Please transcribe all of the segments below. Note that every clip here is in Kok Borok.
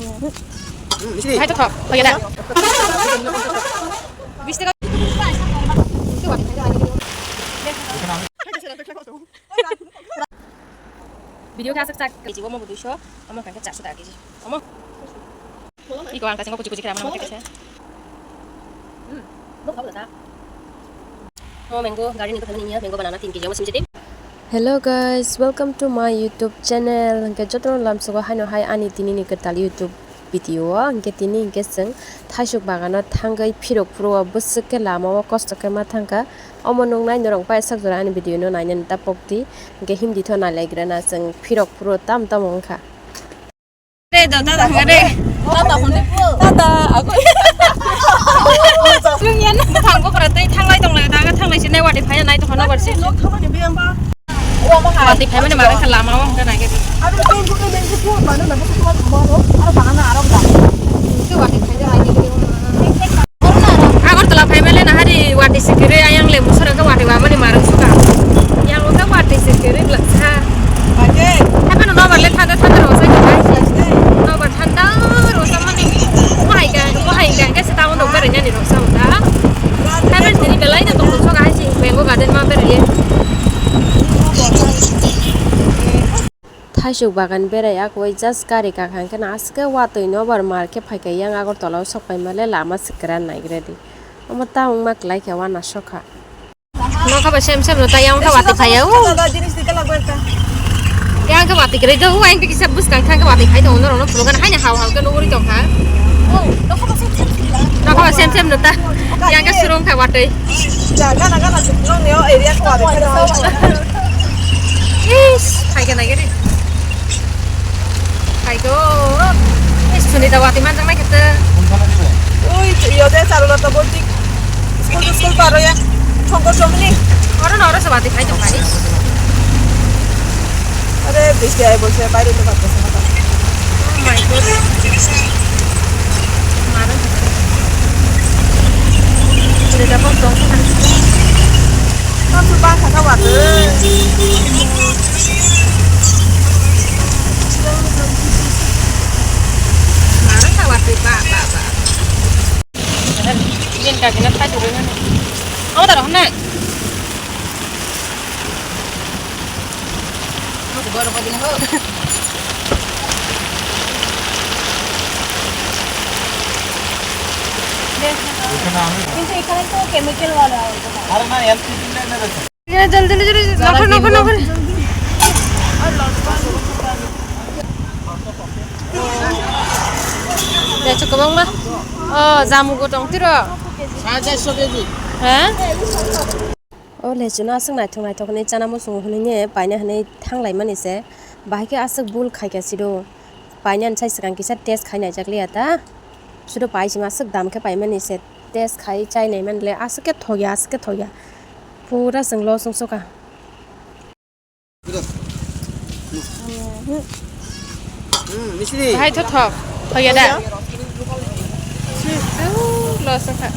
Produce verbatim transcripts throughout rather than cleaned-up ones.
Hai to thok, hoya da. Bish taka. Video khe aswk chak kg omo bo duiso, omo khe charso taka kg. Omo. Iko ang kaisa kuchi kuchi khe rama khe kaisa. Hmm. Bo khabla da. Omo mango garden ni to khabla ni mango banana tin kg omo simjete. Hello guys, welcome to my YouTube channel. Hingke jotono lamsogo haino hai ani tini ni kwtal YouTube video o. Hingke tini hingke chwng thaisuk bagano thangwi phirok phuru o bwswk khe lama o kosto khe ma thangkha. Omo nung nai norok bai sak jora ani video no nainani ta pokdi. Hingke himdi tho nai lai grana chwng phirok phuru tam tam wngkha. Re do tata hwnga re. Tata hwnde po. Tata, ako. Chwng yan na thang ko pora tei thanglai tonglai da, thanglai sinai wati phai nai to khana barsi. Nok thama ni biyang ba. Wati phai mane mara khala ma wang da nai ke. Aro tei ko men ko po ba na na ko ma ro. Aro ba na aro da. Ko wati phai da nai ke. Agartala phaimale nahari wati sikiri ayang le musara ke wati wamani marang suka. Yang uta wati sikiri belaksa. Hakan nobar le thanda thanda rosa ke bai. Nobar thanda rosa mani. Wahai ka, wahai ka, ke sita undo bere nyani rosa uta. Hakan sini belai na tong tong soka hai si, mango garden ma bere ye. Thaisuk bagan berai akwui just gari kakha hwnkhe no aswk watwi nobar mar khe phaikha yang Agartala o sokphaimale lama swkran naigradi. Omo ta wngma kwlaikha wanasokha. Nokha bai sem sem no ta yang khe watwi phaiya o. Yang khe watwi kwrwi do o, ayang kisa bwskang thang khe watwi phai tongo norokno phulukani haino hao hao khe nugwi tongkha. Nokha bai sem sem no ta yang khe surung kha watwi. Gana gana nokni o area ko abo. Ish, phai khe nai gari. Phai go. Ish, suni da wati manjang nai kete. Ui, yo de saru lo to boti. School school paro ya. Chongko chongni. Oro no oro se wati phai tong phai. Are bisti ai bolse baire to bhat kasa mata. Oh my God. Maro. Sini dapat dong. Kamu bangsa kawat. Maro kawat ba ba ba. Din ka gina thai dulu na. Kamu taruh na. কিন্তু এখানে তো কেমিক্যাল ওয়ালা। আরে না, এলপিজি লেনে রয়েছে। জলদি জলদি জলদি, নখর নখর নখর। Lechu kwbangma. O, jamugo tong tiro. Sarai charso keji. Ha? O lechuno aswk naithok naithok hinwi chana muchungo hinwi paina hinwi thanglaimani se. Bahai khe aswk bul khaikha siro. Painani sai swkang kisa test khai naijak liya ta. Siro pai sima aswk dam khe paimani se. Test khai chai naimani le aswk khe thokya, aswk khe thokya. Pura chwng loss wngsukha. Bahai tho thok. Thok ya da? Au, loss wngkha.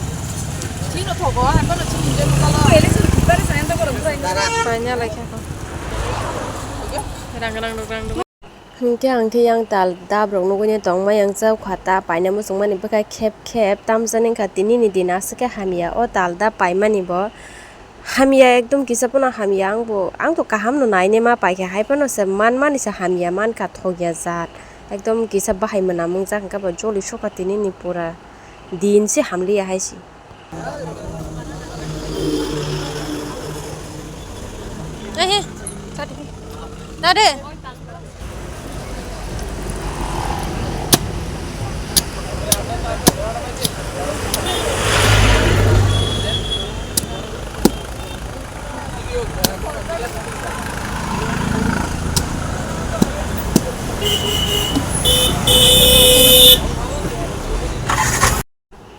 Paina lai kha ko. Rang rang rang rang. Hwnkhe ang khe yang tal dab rok nugwi tongma yang chau kha ta paina muchungmani bwkha khep khep tamjani wngkha tini ni din aswk khe hamya o tal dab paimani bo. Hamya ekdom kisa pono hamya ang bo, ang to kaham no nainai ma paikha, hai pono se man mani se hamya mankha thokya jat. Ekdom kisa bahai mwnamung jak hwnkhe bo joli sokha tini ni pura din se hamliya hai se. Ehe, tadi. Tadi.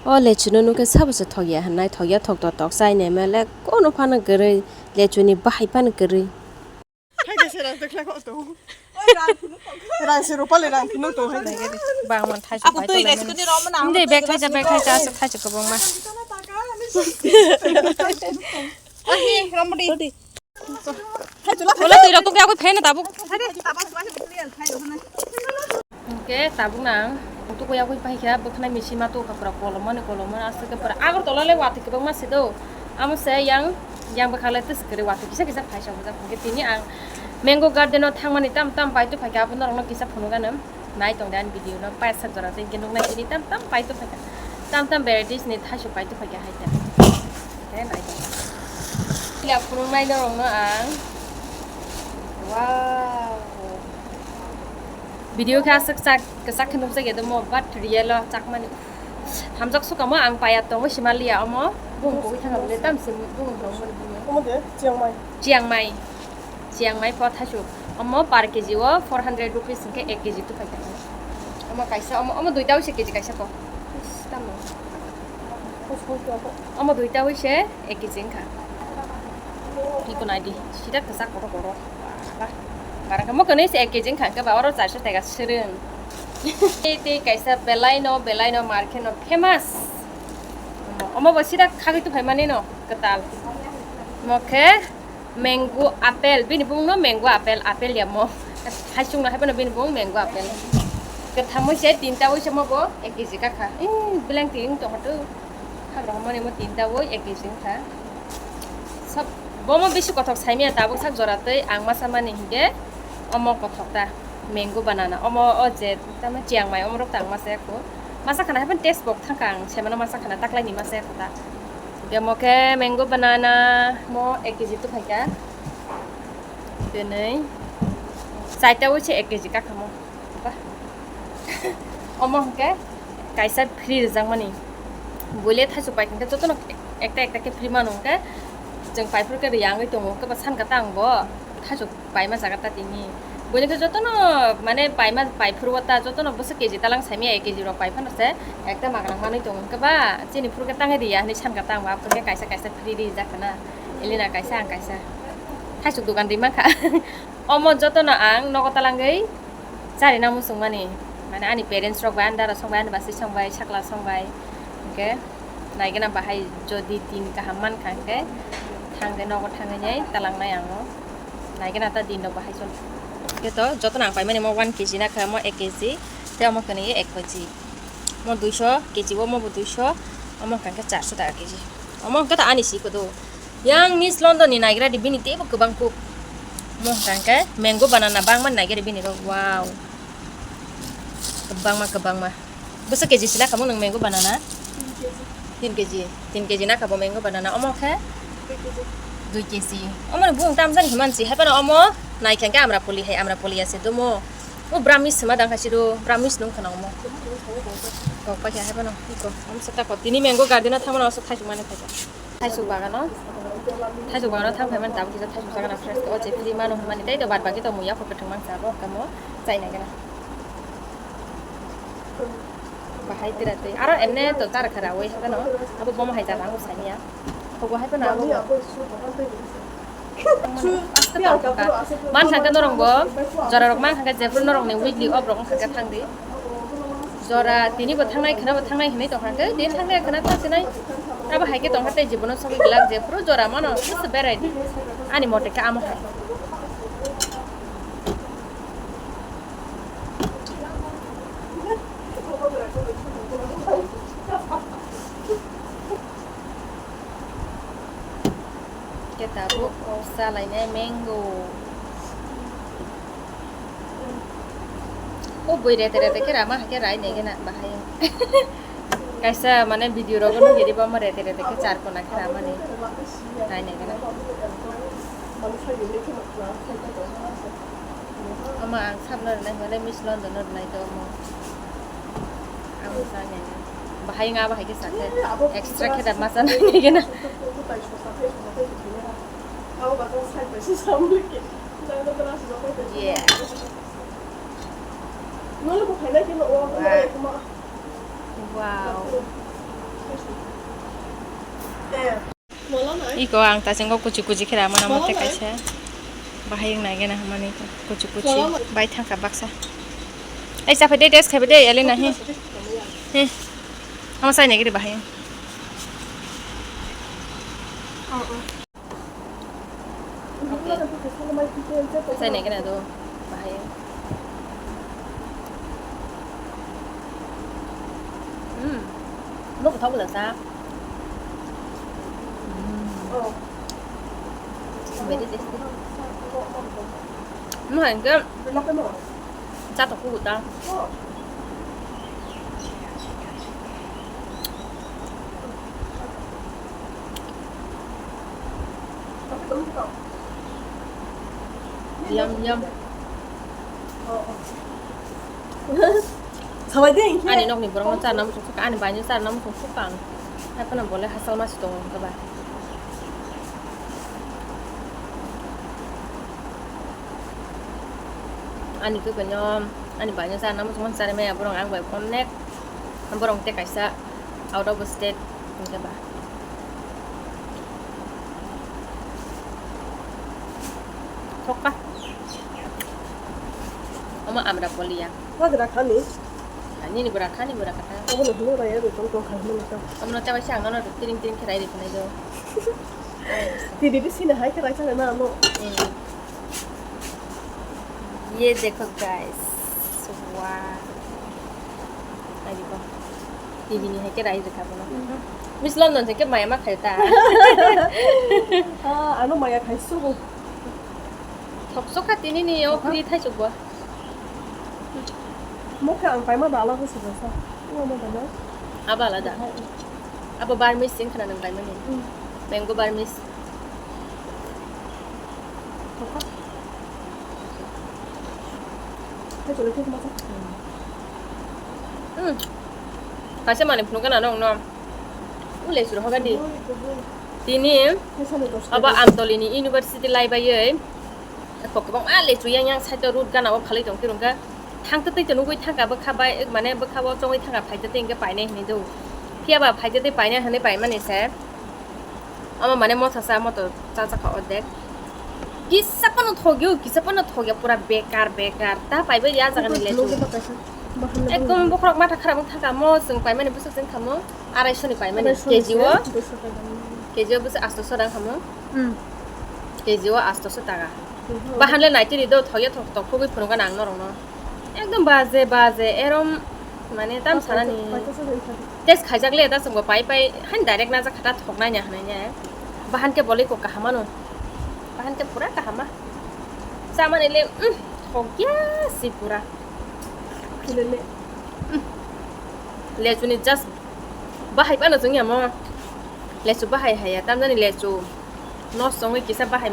O lechuno nukhe sabo se thokya hwnwi, thokya thokto tok chai naima le kono phano kwrwi, lechuni bahai phano kwrwi. Rang se rupali rang phino to hai. Bangman thaisa. Ako pai twi to lai nai mani. Hindi bag thaisa, bag thaisa, aswk thaisa kwbangma. Ahi, ramdi. Wala twi rok tong khe ako phaina tabuk. Hwnkhe tabuk na ang Tuku yagwi paikha bwkhnai misi ma tuka pura kolomani kolomani aswk khe pura Agartala le watwi kwbangma se do. Amo se yang yang bwkha le twswk kwrwi watwi kisa kisa phaisa bujak hwnkhe tini ang Mango Garden o thangmani tam tam pai tuphaikha abo norokno kisa phunukgano. Nai tong de ani video no paisa jora tei hwnkhe nuknai tini tam tam pai tuphaikha. Tam tam varieties ni thaisu pai tuphaikha hai ta. Khe nai tong. Phiya phunuknai norokno ang. Wow. Video khe aswk chak kwchak khe nukjak ya de mo but real o chakmani. Hamjak sukamo ang paya tongo Himalaya omo. Bung kugui thanga bole tam se bung tongo. Omo de Chiang Mai. Chiang Mai. Chiang Mai pho thaisu. Omo per K G o four hundred rupees hwnkhe ek K G tuphaikha. Omo kaisa omo omo duita wise K G kaisa ko. Is, tamo. Omo duita wise ek K G wngkha. Iko naidi, sida kwchak kotor kotor. Ba, ba. Barang kamo kwnwi se ek K G wngkha, hwnkhe ba oro charso taka swrwng. Tei, tei kaisa belai no, belai no market no famous. Omo, omo bo sida khagwi tuphai mani no, kwtal. Omo khe mango apple, bini bung no mango apple, apple ya mo. Hai chwng no hai phano bini bung mango apple. Kwtham wise tinta wise omo bo ek K G kakha. Ih, beleng ting tong hatu. Hagra mani mo tinta woi ek K G wngkha. Sab, bomo bisi kothok saimya tabuk sak jora tei ang masa mani hinkhe omo kothok ta mango banana omo o je tamo Chiang Mai omo rok tang masa yakho. Masa khana happen test bok thangka ang semano masa khana taklai ni masa yakho ta. Hinkhe mo khe mango banana mo ek K G tuphaikha. Twnwi chaita woi se ek K G kakhamo. Ba. Omo hwnkhe kaisa free rijak mani. Buile thaichuk pai hwnkhe jotono ekta ekta khe free mano hwnkhe chwng paiphuru khe riyangwi tongo hwnkhe ba sankha ta ang bo thaichuk paima jaga ta tini. Buile khe jotono mane paima paiphuru o ta jotono bwswk K G talang saimya ek K G rok pai phano se ekta magwrang manwi tongo hwnkhe ba chini phuru khe tangwi riya hinwi sankha ta ang bo aphuru khe kaisa kaisa free rijak khna. Elina kaisa ang kaisa. Thaichuk dogan ri mankha. Omo jotono ang nogo talangwi charina muchungmani. Mane ani parents rok bai, ani dada song bai, ani basi song bai, sakla song bai. Hwnkhe naigena bahai jodi din kaham mankha hwnkhe thangde nogo thangwi nai talangnai ang o. Naigena ta din rok bahai chol. Hwnkhe to jotono ang paimani mo one K G nakha, mo ek K G, tei omo kwnwi ek K G. Mo duiso K G o, mo bo duiso, omo hwnkha khe charso taka K G. Omo hwnkha ta ani si kodo. Yang Miss London ni naigra di bini teibo kwbang kuk. Mo hwnkha khe mango banana bangma naigra di bini rok. Wow. Kwbangma, kwbangma. Bwswk K G sina kamo nwng mango banana? Tin K G. Tin K G na kabo mango banana. Omo khe? Dui K G. Omo ni bung tam jani himan si. Hai phano omo nai khe Amrapoli hai, Amrapoli ase domo. O Bramis sima dang khaisi do, Bramis nung khana omo. Kok pa khe hai phano, iko, omo sa ta ko. Tini mango garden o thangmano oso thaichuk mani thaichuk. Thaichuk bagano, thaichuk bagano thang phaimani tabuk kisa thaichuk jaga na fresh o je free mano hwnmani tei to bad baki to muya kho kwthwng mangsa abo kamo chai nai gana. Bahai tira tei aro emne to tar khara oi hano abo bomo hai jaga ang sanya. Kobo hai phano abo. Man thangkhe norokbo, jorarok man thangkhe jephru norokni weekly off rok wngkha khe thangdi. Jora tinibo thangnai, khwnabo thangnai hinwi tongkha khe, tini thangnai khwna thangsinai. Abo hai khe tongkha tei jibono sogwi glak jephru jora mano, just berai di. Ani mote khe amo hai. Khe tabuk kok salainai mango. O bui rete rete khe rama hai khe rai nai gana bahai. Kaisa mane video rogo nugui riba omo rete rete khe char kona khe ramani rai nai gana. Omo ang sabno rwnai hwnmale Miss London no rwnai to omo. Ang sanai. Bahai wngya bahai khe sakhe. Extra khe da masa nai gana. Yeah. Wow. Iko ang ta chingo kuchi kuchi khe rama namo tei kaisa bahai wng nai gana hwnmani kuchi kuchi bai thangkha baksa. Ei chaphai de test khaibai de Elena hi. Hi. Ama sai nai gidi bahai. Sai nai gana do bahai. Bwkhak bwla sa. Mm. Very tasty. Mo hai khe cha tok kuta. Yum, yum. Sabai de, hinkhe. Ani nokni borokno charna muchung sukha, ani baino charna muchung sukha ang. Haiphano bole hachal masi tongo hinkhe ba. Ani kwkwi no, ani baino charna muchung mani charwi maya borok ang bai connect. Borok tei kaisa out of state hinkhe ba. Thokka. Omo Amrapoli ya. Wagra khani. Nini bwra khani bwra kata. Obo no hino raya bai tong tong khani no ta. Omo no chabai sa ang no tiring tiring khe rai ri khanai do. Tini di sini hai khe rai khanai ma amo. Hmm. Ye dekho guys. Wow. Ai ko. T V ni hai khe rai rikha bono. Miss London se khe maya ma khai ta. Ah, ano maya khai sugo. Thok sokha tini ni o. Aha. Khri thai chukbo. Mo khe ang paima da ala ko sugo sa. Mo mo da na. Aba alada. Hai. Abo Burmese sing khana nang paima ni. Hmm. Mango Burmese. Thok kha. Hai chole thok ma sa. Hmm. Kaisa manwi phunukgana nokno. Ule suru hoga di. Tini abo Amtolini university lai baiwi kok kwbangma lechu yang yang side o road gana o phalwi tong phirungkha. Thangtwtwi to nugwi thangkha bwkha bai, mane bwkha o chongwi thangkha phaitwtwi hwnkhe painai hinwi do. Phiyaba phaitwtwi painai hinwi paimani se. Omo mane mosa sa moto chachakha ordek. Kisa phano thogyo, kisa phano thogya, pura bekar, bekar. Ta paibai ya jaga ni lechu. Ekdom bokhorok matha kharap wng thangkha mo, chwng paimani bwswk chwng kha mo, arai soni paimani. Arai soni K G o, se, duiso taka ni. K G o bwswk asto so rang kha mo. Hmm. K G o asto so taka. Oho. Bahan le naitiri do, thogya thok tok khogwi phunukgana ang norokno. Ekdom baje, baje, erom, mane, tam sanani. Paita sa, paita sa. Test khaijak le da chwngbo pai pai, hain direct najak kha ta thoknai ni hinwi ne. Bahan khe bolai kok kaham ano. Bahan khe pura kaham ma. Chamani le, mm, thokya si pura. Chile le. Mm. Lechu ni just bahai phano chwng ya mo. Lechu bahai haya, tamjani lechu. Nos songwi kisa bahai.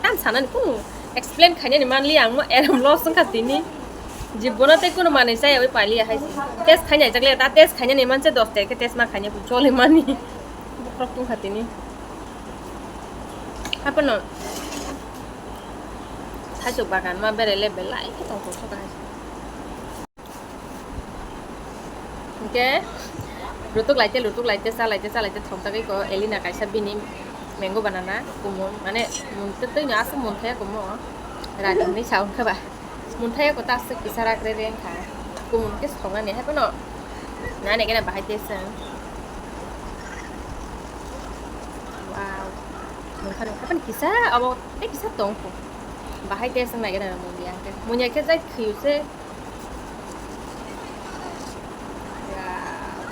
Tam sanani kunu explain khainani manli ang mo erom loss wngkha tini. Jibono tei kunu manwi chaya wi pailiya hai. Test khainai jakle ta test khainani manse dos tekhe test ma khainai choli mani. Bokhorok tungkha tini. Hapono. Thaisok bagan ma berele belai khe tong tong soka hai. Hingke lutuk laite, lutuk laite, cha laite, cha laite thokjagwi ko Elina kaisa bini mango banana kumun, mane mun twi no aswk mun thaya kumo rani hinwi sa wngkha ba. Mun thaya ko ta aswk kisa rak re re wngkha. Kumun khe songnani hai phano nani gana bahai tei chwng. Wow. Mun khani hai phano kisa abo tei kisa tong kho. Bahai tei chwng nai gana munya khe. Munya khe jai khiu se.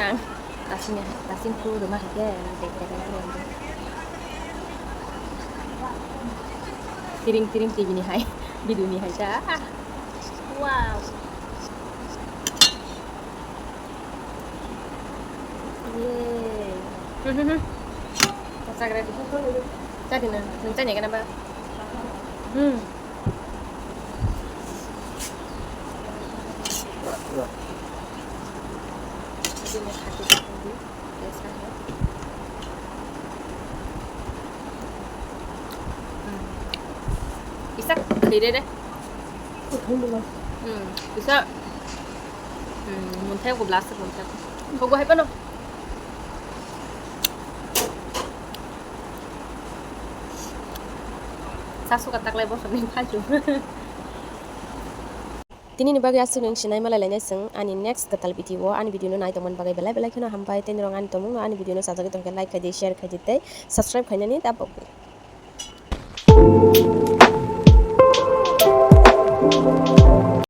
Tang, tasing, tasing phu rwma hai khe, dek dek khe rwma. Tiring tiring T V ni hai, video ni hai ta. Wow. Yay. Pasak ready. Tadi na, nung tanya kenapa? Hmm. Ini khati khati di, biasa ya. Hmm. Isa khire de. Kuthum bela. Hmm. Isa. Hmm. Munthai ko blast munthai. Ko go hai pano. Sa suka taklai bosor ni phaju. Tini ni bagwi aswk nung sinai malai lainai chwng ani next kwtal video o. Ani video no nai tongmani bagwi belai belai kheno hambai, tei norok ani tongmung no ani video no sajagwi tongkhe like khai di, share khai di tei subscribe khainani da bokdi.